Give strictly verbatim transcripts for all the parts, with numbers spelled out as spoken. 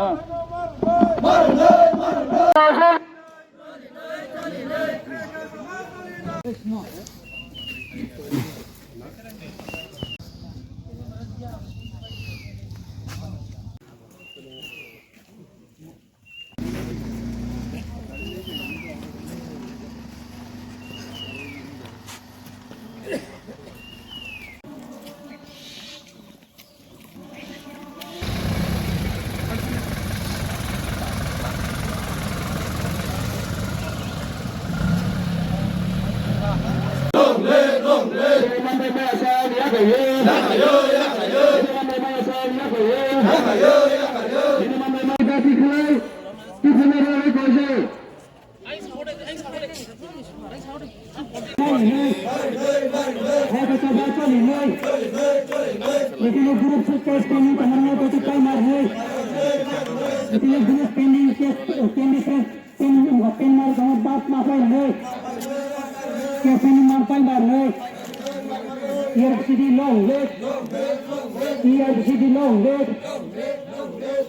K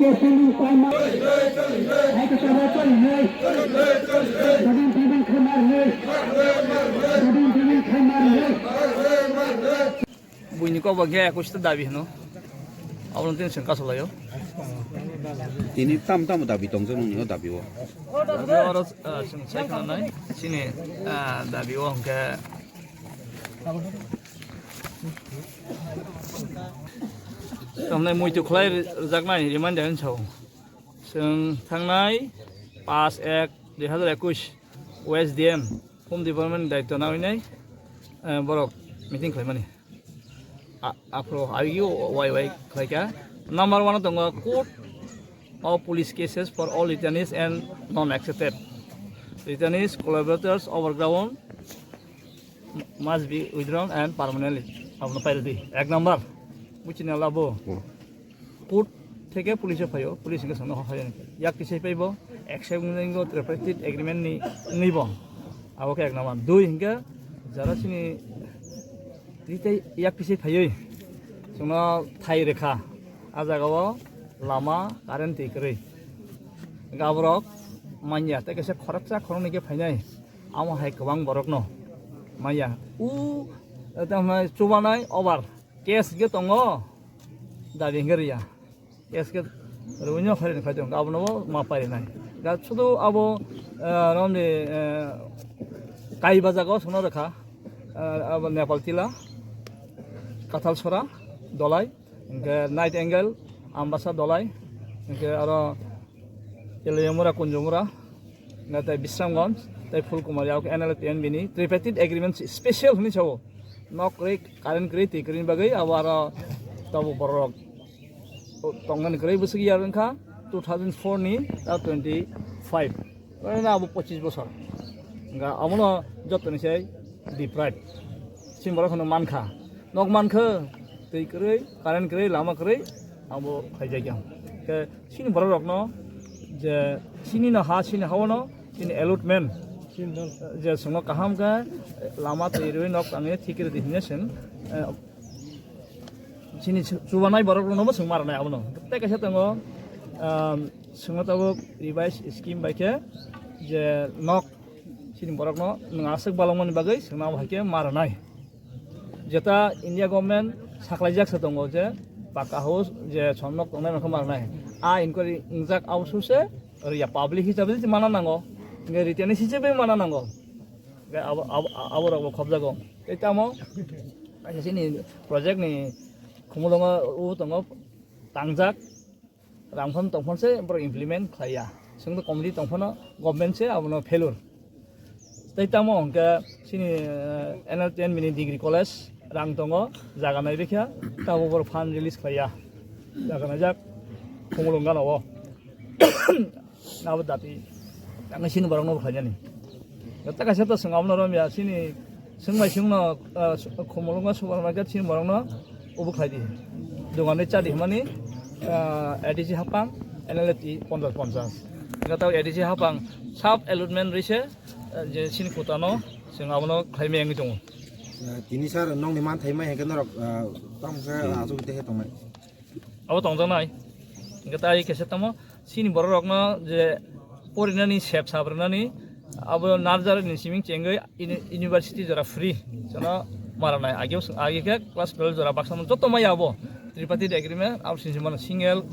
F C ni paima. Hai ka tabo choli noi. Bodin payment khamar noi. Bodin payment khamar noi. Buini kok bo khe ekush ta dabi hino. Aboni tin sengka solayo. Tini tam tam dabi tong jong nini o dabi o. Dabi oro, ah, seng sai khana nai. Sini, ah, dabi o hwnkhe. Tamnai muitu khlai rwjaknai reminder hinwi sao. Chwng thangnai paanch ek dui hazar ekush O S D M Home Department ni daityo nawi nai, eh, borok meeting khlaimani. A-, aphuru ayugio wai wai khlaikha. Number one o tongo court of police cases for all returnees and non-accepted returnees, collaborators, overground must be withdrawn and permanently. Abono pairwdi. Ek number. Buchina labo. Hmm. Court theke police o phaio, police hwnkhe chwngno hohor khaio. Yak tisai paibo, accept wngwi tripartite agreement ni wngwi bo. Abo khe ek number. Dui hwnkhe jara chini twi tei yak tisai phaiwi chwngno thai rwkha. A jagao lama, current, twi kwrwi. Hwnkhe aborok manya tei kaisa khoroksa khoroknwi khe phainai. Amo hai kwbang borokno manya. U, tamo chubanai over. Case hwnkhe tongo, dabi hwnkhe rwya. Case khe rwino phairini phai tongo, abono bo ma pairinai. Da sudu abo, eh, romni, eh, kaiba jagao songno rwkha, eh, abo Nepal Tila, Kathalsora, Dolai, hwnkhe Night Angel, Ambasa, Dolai, hwnkhe aro Teliamura, Kunjumura, na tei Bisramganj, tei Phulkumar, yao N L F T N B ni tripartite agreement special hwnwi sao. Nok kwrwi, current kwrwi, twi kwrwini bagwi abo aro tabuk borok tongnani kwrwi bwswk year wngkha two thousand four ni ta twenty five. Oro abo pochis bosor. Wngkha abono jotoni sai deprive. Chini borok hwnwi mankha. Nok mankha, twi kwrwi, current kwrwi, lama kwrwi, abo khaijak ya. Khe chini borok rokno je chini no ha, chini ha-o no chini allotment je chwngno kaham khe lama twi rwi nok tangwi thik rwdi hinwi chwng, eh, chini chu-, chubanai borok rokno bo chwng ma rwnai abono. Tei kaisa tongo, um, chwngno tabuk revised scheme bai khe je nok chini borok no nwng aswk balokmani bagwi chwngno abo hai khe ma rwnai. Jeta India government saklaijak se tongo je paka house je chomnok tongnai rokno ma rwnai. A inquiry wngjak abo suse rwya public hisabe je mana nango. Hwnkhe written hisabe mana nango. Hwnkhe abo, abo, abo rok bo khobjago. Tei tamo kaisa chini project ni khumulwngo o tongo tangjak. Rang phano tong phano se borok implement khlai ya. Chwng to committee tong phano government se abono failure. Tei tamo hwnkhe chini, eh, N L T N mini degree college rang tongo, jaga nai rikha, tabo borok fund release khlai ya. Jaga naijak Khumulwng gana o. Abo dati. Ang chini borok no khlai yani. Joto kaisa to chwng abono rom ya, chini Swng bai swngno, ah, Khumulwngo supermarket sini borokno ubu khlai di. Dogan ri cha di hwnmani, ah, A D C hapang, N L F T ponchash ponchash. Hwnkhe tei A D C hapang sub allotment ri se, ah, je sini kota no chwng abono khlai maya wngwi tongo. Ah, tini sir, nokni manthai mai hwnkhe norok, ah, tamo khe, hmm, achuk tei khe tongnai. Abo tongjaknai. Hwnkhe tai kaisa tamo Chini borok rokno je porinani sep sap rwnani abo nursery ni siming chengwi uni-, university jora free. Jono maranai age, age khe class twelve jora baksa joto mai abo tripartite agreement abo sinjimano single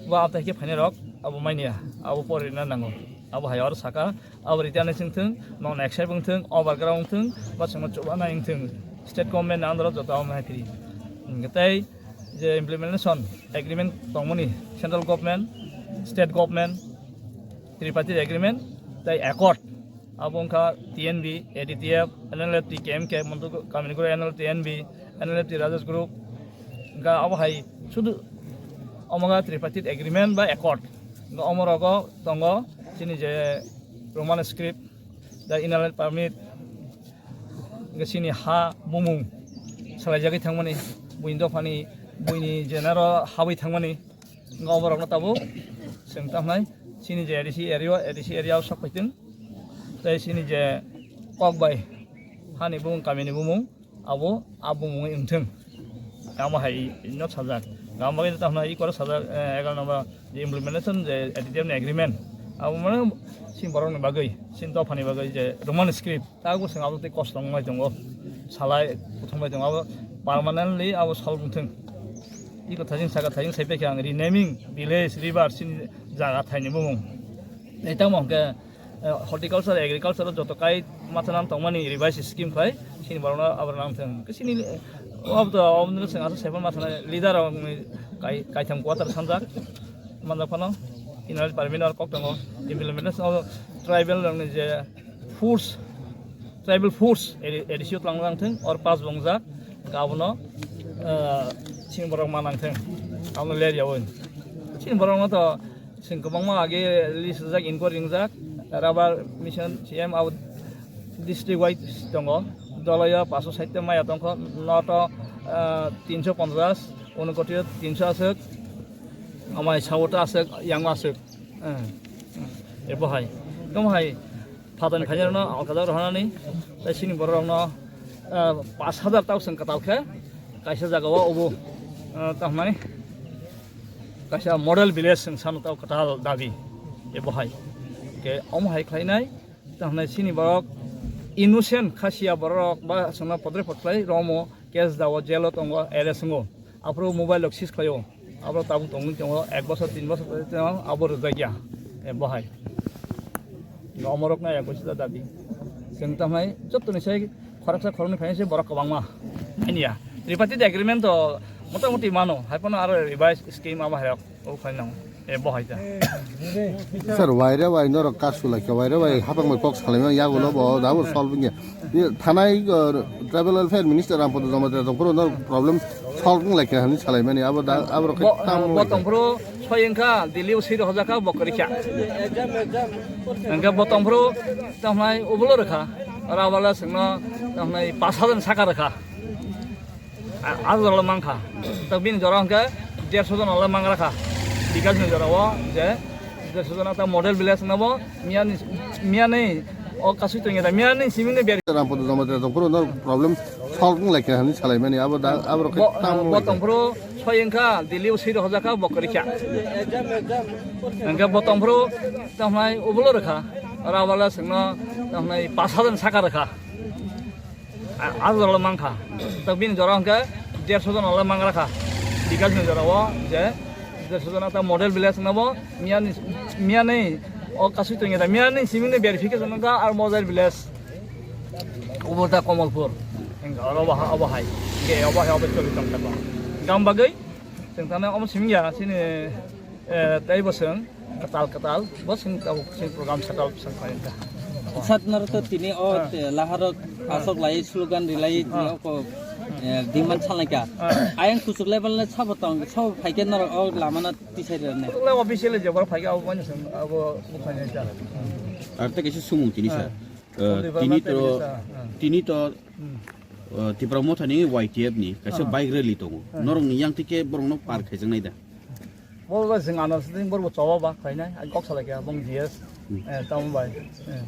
ba atai khe phainai rok abo mania abo porina nango. Abo hai oro saka abo return sing thung, non accept wng thung, overground thung, ba chwngno chubana wng thung, state government ni under o joto abo mai phiri. Tei je implementation agreement tongmani central government, state government, tripartite agreement tei accord abo wngkha T N B, A D T F, N L F T, K M K, Montu Kamini Guru, N L T N B, N L F T Rajesh Group, wngkha abo hai sudu omoga tripartite agreement ba accord. Wngkha omo rogo tongo chini je Roman script, the inner permit, wngkha chini ha bumung salaijagwi thangmani, buini dophani, buini jenaro habwi thangmani, wngkha omo rokno tabuk chwng tamo chini je A D C area, A D C area o sok phaitwng, tei chini je kok bai hani bumung, kamini bumung, abo a bumung wng thung. Amo hai no sajak. Gam bagwi tamo i koro sajak, eh, egaroh number je implementation je A D T F ni agreement. Abo mane sin borok ni bagwi, sin dophani bagwi je Roman script. Tabuk chwng abo tei kosto wngmai tongo. Salai kuthumbai tongo. Abo permanently abo solve wng thung. I kotha jing saka thajing sai pekha ang renaming village, river, sin jaga thaini bumung. Tei tamo hwnkhe eh, horticulture, agriculture o joto kai mathana tongmani revised scheme khai chini borokno abo nang thung. Chini, eh, abo to, abo no chwng aswk saipan mathana leader rok ni kai, kaitham quarter sanjak manjak phano inner permit or kok tongo implementation of tribal rok ni je force, tribal force A D C o twlang nang thung or pass bongjak abono, eh, chini borok ma nang thung abono ler yawi chini borok no to Chwng kwbangma age list rijak, inquiry wngjak, rubber mission C M abo district wise tongo, doloyo paso sait maya tongkho, noto, ah, tinso ponchas, unokotio tinso aswk, amai saoto aswk, yango aswk. Eh, eh, ebo hai, tamo hai. Phaton khainai rokno alkajak rohornani, tei chini borok rokno, ah, pash hajar tabuk chwng kwtal khe kaisa jaga o obo, ah, tamo hinai kaisa model village chwng sano tabuk kwtal dabi ebo hai. Khe omo hai khlainai tamo hinai chini borok innocent khasiya borok rok ba chwngno podre podlai romo case dao jail o tongo arrest wngo. Aphuru mobile rok seize khlaio. Abo tabuk tongwi tongo, ek bosor, tin bosor tongwi tongo, abo rwjakya. E, bo hai. Omorok na ek bosor dabi. Chwng tamo hai, joto ni sai khoroksa khoroknwi phainai se borok kwbangma. Manya. Tripartite agreement to motamoti mano, hai phano aro revised scheme abo hai rok, o khai nango. E, bo hai ta. Sir, waire wai norok kasu laikha, waire wai hapang bai kok salaima yagulo bo dabo solve wngya. Ye thanai, uh, tribal welfare minister Rampada Jamatia tongphuru no problem solve wng laikha hinwi salaimani abo da abo rok Bo, tamo bo tongphuru soi wngkha Delhi o swi rohorjakha bo kwrwikha. Hwnkhe bo tongphuru tamo hinai ubulo rwkha. Oro abole chwngno tamo hinai pash hajar saka rwkha. A, a jora le mankha. Tak bini jora hwnkhe derso jona le mangra kha. Bikas ni jora o je derso jona ta model village na bo miya ni, miya ni o kasui tongya da miya ni simi ni beri. Rampada Jamatia tongphuru no problem solve wng laikha hinwi salaimani abo da abo rok Bo, tamo bo tongphuru soi wngkha Delhi o swi rohorjakha bo kwrwikha. Hwnkhe bo tongphuru tamo hinai ubulo rwkha. Oro abole chwngno tamo hinai pash hajar saka rwkha. A, a jora le mankha. Tak bini jora hwnkhe derso jona le mangra kha. Bikas ni jora o je derso jona ta model village na bo miya ni, miya ni o kasui tongya da miya ni simi ni verification wngkha ar model village. Ubo ta Komolpur. Hwnkhe oro bo ha, obo hai. Hwnkhe obo hai obo choli tongkha to. Gam bagwi chwng tamo omo simi ya chini, eh, tei bo chwng. Kwtal kwtal, bo chwng tabuk chwng program setup chwng khlainai ta. Sat naro to tini o Ah. te laharo Ah. asok lai slogan rilai tini Ah. o ko, eh, demand salai ka. Ah. Ayang kuchuk level le sabo tong, sabo phaikhe naro o lama na tisai rane. Kuchuk le official je bor phaikhe abo bani chwng abo bukhainai ta. Ar te kaisa sumung tini Ah. sir. Eh, Development tini to, tini sa, ah. tini to, Hmm. eh, Tipra Motha ni Y T F ni kaisa Ah. bike rally tongo. Ah. Norok ni yang tike borok no par khaijaknai da. Bo ba jwng ano sitting borok bo choba ba khlainai, ang kok salai kha, bong G S, Hmm. eh, tamo bai, eh,